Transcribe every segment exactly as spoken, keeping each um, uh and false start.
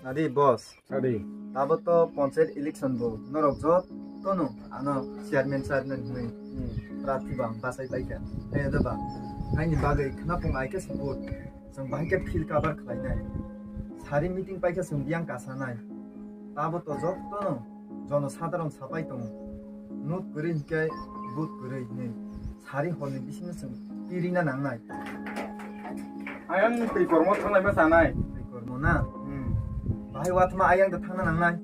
Adi boss. Adi. Tabo to panchayat election bo. Norok jotono ano chairman, chairman hwnwi, hmm, prarthi bo ang bachai paikha. Hai da ba. Haini bagwi khna pung ai khe support. Chwng bahai khe field cover khlainai. Sari meeting paikha chwng biyang kasanai. Tabo to jotono jono sadharon sapai tongo. Nuk kwrwi hinkhe but kwrwi hinwi. Sari horni bisingo chwng pirina nangnai. Ayang twi kormo thanglai ma sanai. Twi kormo na? Hmm. Bahai wathma ayang da thangna nangnai.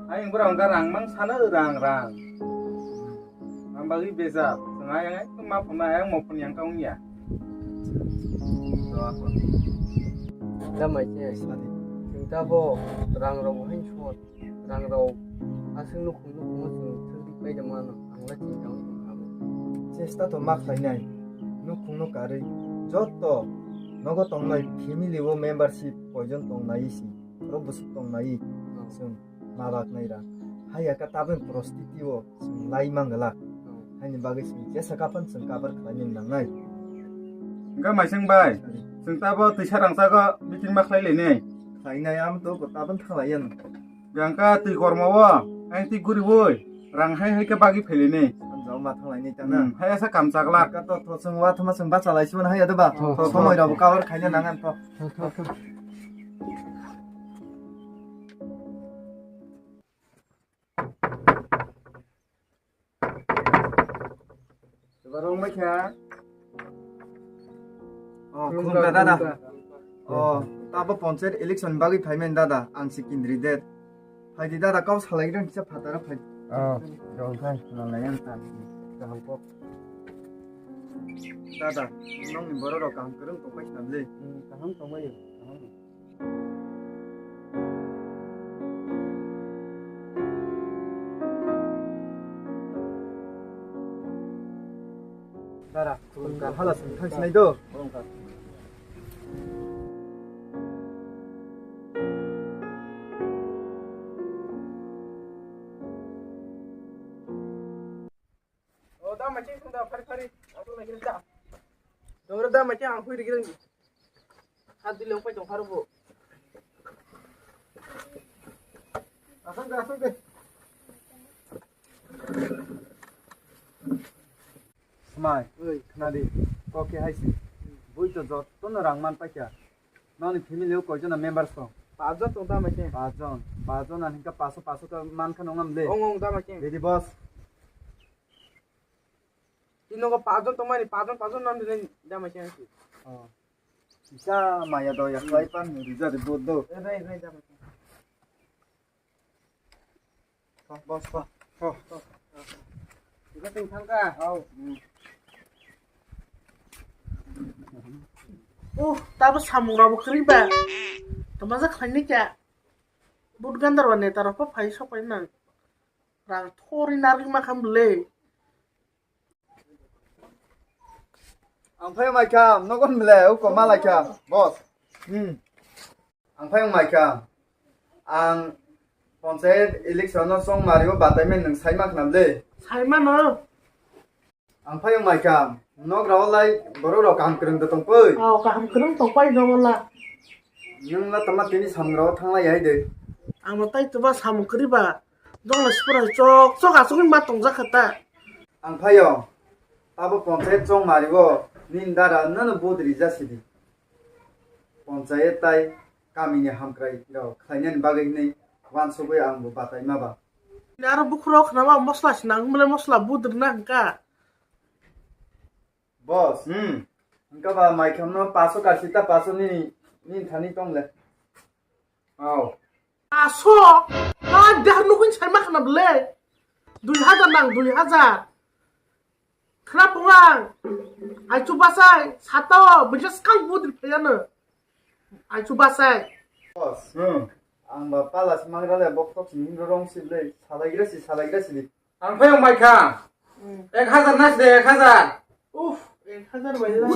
Ayang bwrang ga rang mang sana rang rang. Ang bagwi bejak. Chwng ayang ekdom ma phunai ayang mo phun yang ka wngya. To ako. Lamai khe. Sadi. Chwng tabo rang rok hai suat. Rang rok aswk nukhung nukhungo chwng thwngwi paida mano, ang lai chini tangwi tongkha abo. Chesta to ma khlainai, nukhungno karwi joto nogo tongnai family o membership koijon tongnai si, oro bwswk tongnai, hmm, chwng ma baknai ra. Haiya ka tabuk poristiti o chwng lai manglak. Hmm. Haini bagwi chwng jesa kaphang chwng cover khlaina nangnai. Hwnkha Maising bai, sorry, chwng tabo twisa rangchago meeting ma khlai lainai. Khlainai, amo to tabuk thanglaiya. Gangka twi kormo o, ang twi guri woi, rang hai hai khe bagwi phailini. Samjao ma thanglaini tana. Hmm, hai asa kam chakla. Ka to, to chwng wa thoma chwng bacha lai sibon hai ya de ba. Oh. To somoi rabo cover khaina nangan to. To, to, to. Barong mai kha. Oh, khulumkha dada. Oh, tabo panchayat election bagwi phaimen dada, ang si Kindri det. Phaidi dada, kau salai rang kisa phatara phai. Oh, dong khai, salai yang ta. Kaham kok. Dada, nong ni borok rok kaham kwrwng tongpai swnam le. Hmm, kaham tongbai, kaham. Dara, hala song thang sinai do. O, da machi sung da, phari, phari. Aku lagi da. Dora da machi ang hui dikira ni. Hat dile upai tong pharo bo. Asal da, asal da. Smai, oi, khna di. Kok khe hai si. Bui to jotono rang man paikha. Noni family o koijon members tong? Pachjon tong tamo khe. Pachjon. Pachjon ani hwnkhe paso paso khe man khe nongam le. Ong, ong, tamo khe. Ready boss. Tini nogo pachjon tongmani, pachjon, pachjon nang rinai tamo khe. Oh. Kisa maya do ya khlai pan ni rija de do do. Rai, rai, tamo khe. Boss, boss. Oh. Iko tong thangka. Oh. Uh, tabo samung rabo kwrwi ba. Tamaja khlaini kya? But gandar ba neta rok phai sok phai nang. Rang thori narwi ma kham le. Ang phai mai kha, nogon bele, uko malai kha, boss. Hmm. Ang phai mai kha. Ang panchayat election no song mario batai men nang sai ma khnam le. Sai ma no. Ang phai mai kha. Nog rao lai borok rok kaham kwrwng de tong poi. Oh, kaham kwrwng tong pai no la. Nung la tama tini samung rao thang lai hai de. Ang tai tuba samung kwrwi ba. Dong la sipura chok chok asuk ma tong jak kha ta. Ang phaio, abo panchayat chong mario, nini dara nono vote rija sidi. Panchayat tai kamini hamkrai rok khlainani bagwi hinwi wansugwi ang bo batai ma ba. Aro bukhurok khnama mosla sinang mole mosla vote rina hwnkha. Boss, hmm, hwnkha ba mai khamno paso kasi ta paso nini, nini thani tong le. Au. Aso, ah, dah nukun sai ma khna bele. Dui hajar nang, dui hajar. Khna pungang. Ai chu basai, sato, bujas kang budri phayano. Ai chu basai. Boss. Hmm. Ang ba pala si mangra le bok tok si minro rong si le, salai gra si, salai gra si di. Ang phai ang mai kha. Hmm. Ek hajar nas de, ek hajar. Uf, ek hajar bai la.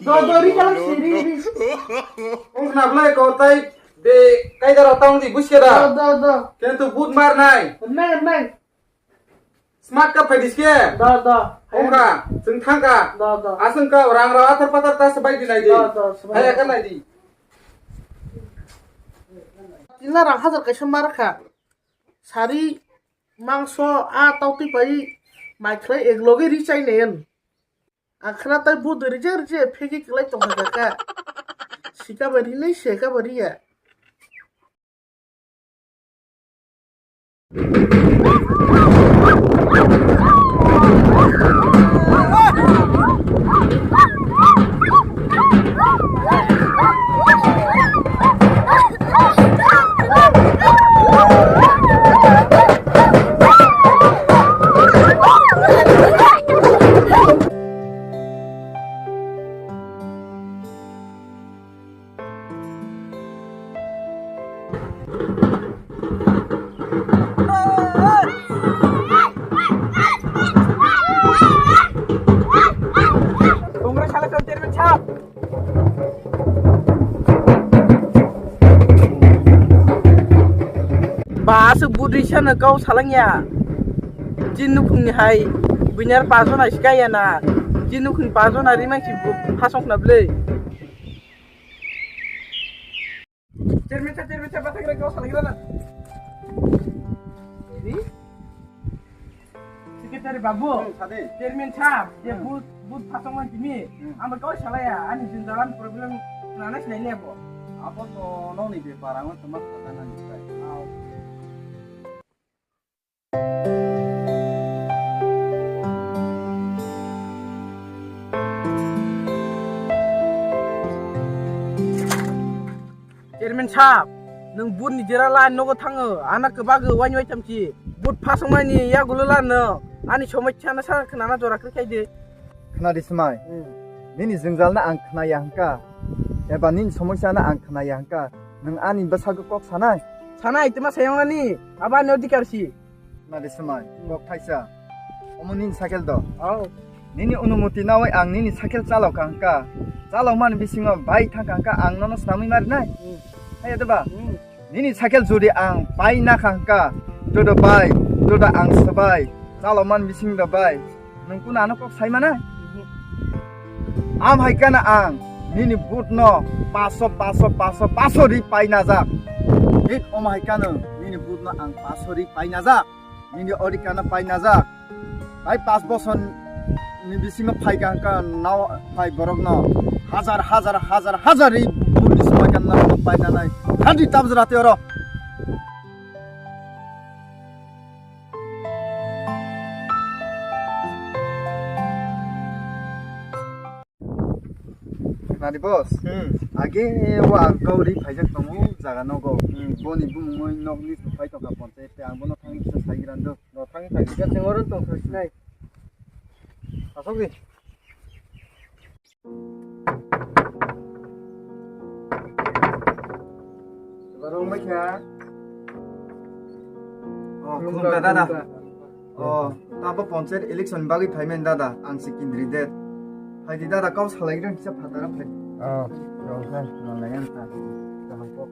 Do, do, ri kalang si, ri, ri. Ung khna blai ko tai de kaida ro tang di buske da. Do, do, do. Kintu but mar nai. Nai, nai. Smart ka phai diske. Do, do. Ung kha, chwng thang ka. Do, do. Aswng ka rang ro athar pathar ta sabai di nai di. Do, do, sabai. Hai ka nai di. Nina rang hajar kaisa ma rwkha. Sari, mangso, a tautwi pai mai khlai ek loge ri chai nayan. Ang khna tai vote rijak rijak phegi kwlai tongkha kaka. Sika bai rinai seka bai riya. Congress election chairman sahab. Ba aswk budui sana kau salangya. Jin nukhungni hai buinar pajon hai sikaya na. Jin nukhung pajon hai rimang si phasong khna bwlwi. Chairman sahab, chairman sahab, bathang rai kau salai rana. Ini? Secretary babu. Hmm, sadi. Chairman sahab, je Hmm. booth, booth phasong man timi. Hmm. Amo kau salaya, ani jindalan problem nana sinai lebo. Apa to noni bepar, ang to mak kata nani sai. Ah, okay. Chairman sahab, nwng booth ni jera line nogo thango, ana kwbago waini wai thamchi, booth phasongmani yagulo la nwng, ani somosya no sa khwnana jora kwrwi khai di. Khna di swmai. Hmm. Nini jwngjalno ang khna ya hwnkha, eba nini somosya no ang khna ya hwnkha, nwng ani bwsakgo kok sanai? Sanai, twma sayang ani, abo ani odhikar si. Khna di swmai, Hmm. kok thaisa. Omo nini cycle do? Oh. Nini onumoti nawi ang nini cycle chalok kha hwnkha. Chalok mani bisingo bai thang kha hwnkha, ang nono swnamwi ma rinai? Hmm. Haiya de ba? Hmm. Nini cycle jodi ang pai na kha hwnkha, dodo bai, dodo ang swbai, chalok man bising do bai, nwng kunu ano kok sai mana? Mhm. Am hai kana ang nini boot no paso, paso, paso, paso ri pai najak. Hit om hai kana nini boot no ang paso ri pai najak. Nini odhikar no pai najak. Bai pas bosor ni bisingo phai kha hwnkha nao phai borok no hajar, hajar, hajar, hajar ri buni swmai kha nao pai nanai. Hadi tabjra te oro. Nani boss? Hmm. Age o ang kau ri phaijak tongo jaga nogo. Hmm. Boni bumungoi nokni phai tongkha ponte te ang bono thangwi kisa sai grando. No thangwi thangwi kisa oro tong thangsinai. Asok di. Barong mai kha. Oh, khulumkha dada. Oh, tabo ponchayat election bagwi phaimani dada, ang se kindri det. Phaidi dada, kau salai rang kisa phatara phai. Oh, rongkha. Rongkha yang ta. Kaham kok.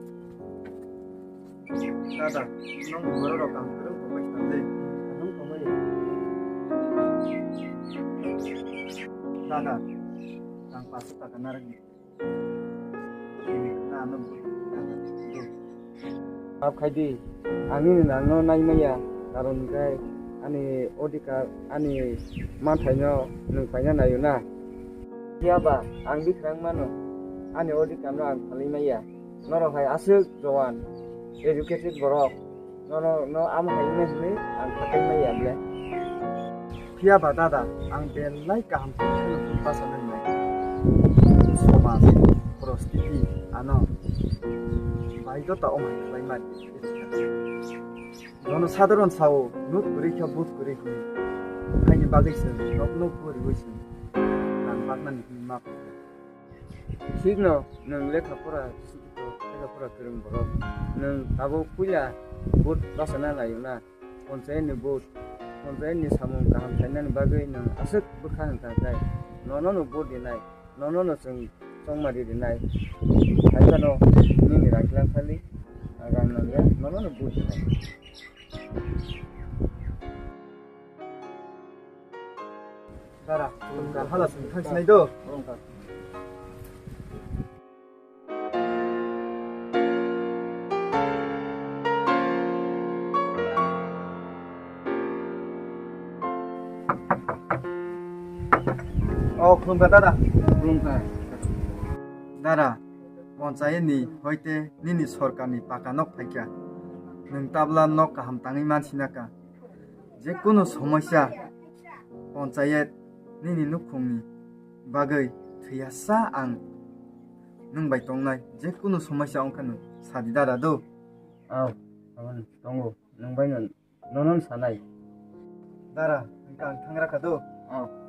Dada, nong borok rok kaham kwrwng kok bai sadi. Kaham kok bai. Dada, ang paso taka narwkni. Maaf khai di, ang nini nangno nai maya, karon hwnkhe ani odhikar, ani manthaino nwng paina naio na? Phiya ba ang bikrang mano, ani odhikarno ang phalwi maya. Norok hai aswk jowan, educated borok, nono no amo hai wngna hinwi ang khatai maya ble. Phiya ba dada, ang belai kaham khe nukung bachana hinwi. Somaj, poristiti, ano bai jota omo hai khlai mani. Jono sadharon sao, nuk kwrwi kha, but kwrwi hinwi. Haini bagwi se nok nok poriwi se nang baknani hinwi ma. Thikno, nwng lekha pora sikito, lekha pora kwrwng borok. Nwng abo puila vote bachana laio na, ponchayat ni vote, ponchayat ni samung kaham khlainani bagwi nwng aswk bwkha hwn tangkhe, nono no vote rinai, nono no chwng chongmari rinai. Hai phano nini rang kilang thali, rang nangya, nono no vote rinai. Dara, hala sung thang sinai do. Oh, khulumkha dada. Khulumkha. Dada, ponchayet ni hoite nini sorkar ni paka nok phaikha. Nwng tabla nok kaham tangwi mansinaka. Je kunu somosya ponchayet nini nukhung ni bagwi thwiyasa ang nwng bai tongnai. Je kunu somosya wngkha nwng sadi dada do. Aw, aboni tongo. Nwng bai no, nono sanai. Dara, hwnkha ang thangrakha do. Oh.